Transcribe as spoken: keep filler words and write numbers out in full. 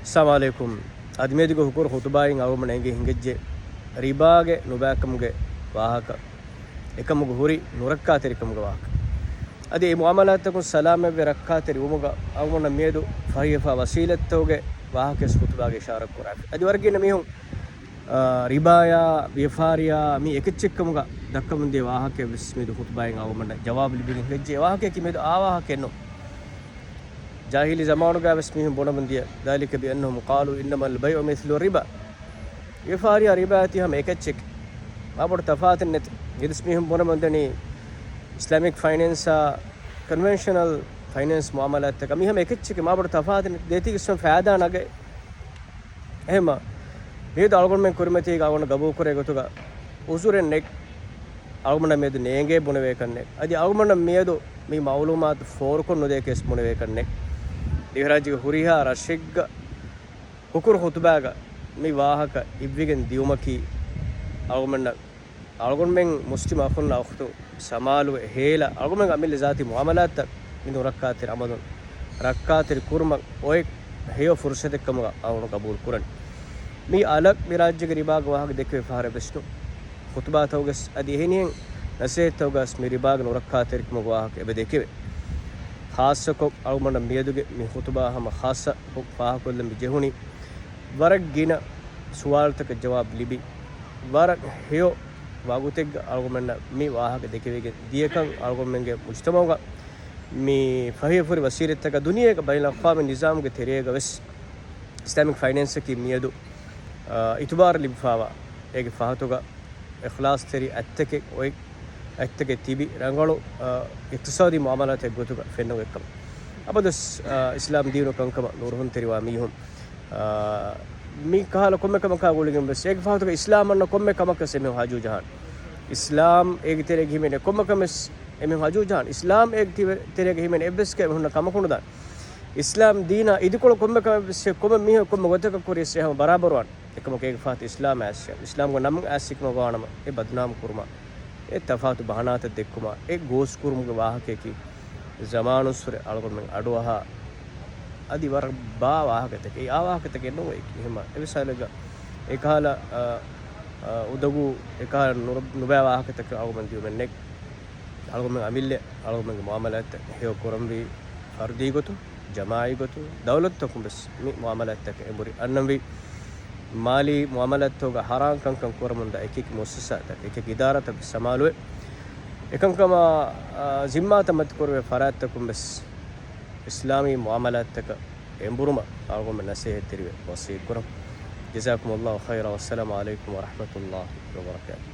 އައްސަލާމު ޢަލައިކުމް. އަދި މިއަދުގެ ހުކުރު ޚުތުބާއިން އަޅުގަނޑު އެނގި ހިނގައްޖެ ރިބާގެ ނުބައިކަމުގެ ވާހަކަ، އެކަމުގެ ހުރި ނުރައްކާތެރިކަމުގެ ވާހަކަ. އަދި އެ މުޢާމަލާތްތަކުން ސަލާމަތްވެ ރައްކާތެރި ވުމުގަ އަޅުގަނޑަށް މިއަދު ފަހިވެފާ ވަސީލަތްތަކުގެ ވާހަކަވެސް ޚުތުބާގަ އިޝާރަތް ކުރާފި. އަދި ވަރަށް ގިނަ މީހުން، އާ، ރިބާޔާ، ވިޔަފާރިޔާ މީ އެކެއްޗެއްކަމުގަ ދައްކަމުން ދިޔަ ވާހަކައެއްވެސް މިއަދު ޚުތުބާއިން އަޅުގަނޑަށް ޖަވާބު ލިބިގެން ހިނގައްޖެ. އެ ވާހަކައަކީ މިއަދު އާ ވާހަކައެއް ނޫން. ޖާހިލީ ޒަމާނުގަވެސް މީހުން ބުނަމުން ދިޔަ، ذلك بأنهم قالوا إنما البيع مثل الربا. ވިޔަފާރިޔާ ރިބާ އަތީ ހަމަ އެކެއްޗެކޭ. މާބޮޑު ތަފާތެއް ނެތި. އެއްވެސް މީހުން ބުނަމުން ދަނީ އިސްލާމިކް ފައިނޭންސާ، ކޮންވެންޝަނަލް ފައިނޭންސް މުޢާމަލާތްތަކާ މީ ހަމަ އެކެއްޗެކޭ، މާބޮޑު ތަފާތެއް ނެތި. ދޭތީގެ ސުން ފައިދާ ނަގައި. އެހެންމަ، މިއަދު އަޅުގަނޑުމެން ކުރިމަތީގަ އަޅުގަނޑު ގަބޫލުކުރޭ ގޮތުގަ، އުޒުރެއް ނެތް. އަޅުގަނޑަށް މިއަދު ނޭނގޭ ބުނެވޭކަށް ނެތް. އަދި އަޅުގަނޑަށް މިއަދު މި މަޢުލޫމާތު ފޯރުކޮށް ނުދޭކަށް ވެސް ބުނެވޭކަށް ނެތް. ދިވެހިރާއްޖޭގެ ހުރިހާ ރަށެއްގަ ހުކުރު ޚުތުބާގަ މި ވާހަކަ އިއްވިގެން ދިޔުމަކީ އަޅުގަނޑަށް، އަޅުގަނޑުމެން މުސްލިމް އަޚުންނާ އުޚްތުން ސަމާލުވެ ހޭލާ، އަޅުގަނޑުމެން އަމިއްލަ ޒާތީ މުޢާމަލާތްތައް މި ނުރައްކާތެރި އަމަލުން ރައްކާތެރި ކުރުމަށް އޮތް ހެޔޮ ފުރުޞަތެއްކަމުގަ އަޅުގަނޑު ގަބޫލު ކުރަން. މީ އަލަށް މި ރާއްޖޭގެ ރިބާގެ ވާހަކަ ދެކެވޭ ފަހަރެއް ވެސް ނޫން. ޚުތުބާތަކުގަސް އަދި އެހެނިހެން ނަސޭހަތްތަކުގަސް މި ރިބާގެ ނުރައްކާތެރިކަމުގެ ވާހަކަ އެބަ ދެކެވޭ. ޚާއްޞަކޮށް އަޅުގަނޑަށް މިއަދުގެ މި ޚުތުބާ ހަމަ ޚާއްޞަކޮށް ފާހަގަކޮށްލަން މި ޖެހުނީ. ވަރަށް ގިނަ ސުވާލުތަކަށް ޖަވާބު ލިބި، ވަރަށް ހެޔޮ ވަގުތެއްގަ އަޅުގަނޑަށް މި ވާހަކަ ދެކެވިގެން ދިޔަކަން އަޅުގަނޑުމެންގެ މުޖުތަމަޢުގަ މި ފަހިވެފަ ހުރި ވަސީލަތްތަކަށް ދުނިޔޭގެ ބައިނަލްއަޤްވާމީ ނިޒާމުގެ ތެރޭގަ ވެސް އިސްލާމިކް ފައިނޭންސަކީ މިއަދު، އާ، އިތުބާރު ލިބިފާވާ އޭގެ ފަހަތުގަ އިޚްލާޞްތެރި އަތްތަކެއް އޮތް އަތްތަކެއް ތިބި ރަނގަޅު، އާ، އިޤްތިޞާދީ މުޢާމަލާތެއް ގޮތުގަ ފެންނަ އެއްކަމަށް. އަބަދުވެސް، އާ، އިސްލާމް ދީނު ކަންކަމަށް ނުރުހުންތެރިވާ މީހުން، އާ، މި ކަހަލަ ކޮންމެ ކަމަކާ ގުޅިގެން ވެސް އޭގެ ފަހަތުގަ އިސްލާމް އަންނަ ކޮންމެ ކަމަކަށް އެމީހުން ހަޖޫ ޖަހާނެ. އިސްލާމް އޭގެ ތެރޭގަ ހިމެނޭ ކޮންމެ ކަމެއް އެމީހުން ހަޖޫ ޖަހާނެ. އިސްލާމް އޭގެ ތެރޭގަ ހިމެނޭ އެއްވެސް ކަމެއް އެމީހުންނަށް ކަމަކު ނުދާނެ. އިސްލާމް ދީނާ އިދިކޮޅު ކޮންމެ ކަމެއް ވެސް ކޮންމެ މީހަކު ކޮންމެ ގޮތަކަށް ކުރިޔަސް އެ ހަމަ ބަރާބަރުވާނެ. އެކަމަކު އޭގެ ފަހަތު އިސްލާމް އައިސް، އިސްލާމްގެ ނަމުން އައިސް ހިކުމަށް ވާނަމަ، އެ ބަދުނާމް ކުރުމާ، އެ ތަފާތު ބަހަނާތައް ދެއްކުމާ، އެ ގޯސް ކުރުމުގެ ވާހަކަޔަކީ، ޒަމާނުއްސުރެ އަޅުގަނޑުމެން އަޑުއަހާ، އަދި ވަރަށް ބާ ވާހަކަތަކެއް. އެ އާ ވާހަކަތަކެއް ނޫން އެކި. އެހެންމަ، އެ މިސާލެއްގަ، އެކަހަލަ، އަ، އަ، އުނދަގޫ، އެކަހަލަ ނުރަ-، ނުބައި ވާހަކަތަކެއް އަޅުގަނޑު ދިޔުމެއް ނެތް. އަޅުގަނޑުމެން އަމިއްލަ، އަޅުގަނޑުމެންގެ މުޢާމަލާތްތައް ހެޔޮ ކުރަންވީ ފަރުދީ ގޮތުން، ޖަމާޢީ ގޮތުން، ދައުލަތުތަކުން ވެސް މި މުޢާމަލާތްތަކަށް އެނބުރި އަންނަންވީ. މާލީ މުޢާމަލާތްތަކުގަ ހަރާން ކަންކަން ކުރަމުންދާ އެކިއެކި މުއައްސަސާތައް، އެކިއެކި އިދާރާތައް ވެސް ސަމާލުވެ، އެކަންކަމާ، އާ، ޒިންމާތައް މަތިކުރެވޭ ފަރާތްތަކުން ވެސް އިސްލާމީ މުޢާމަލާތްތަކަށް އެނބުރުމަށް އަޅުގަނޑުމެން ނަސޭހަތްތެރިވެ ވަޞިއްޔަތް ކުރަން. جزاكم الله خيرا، والسلام عليكم ورحمة الله وبركاته.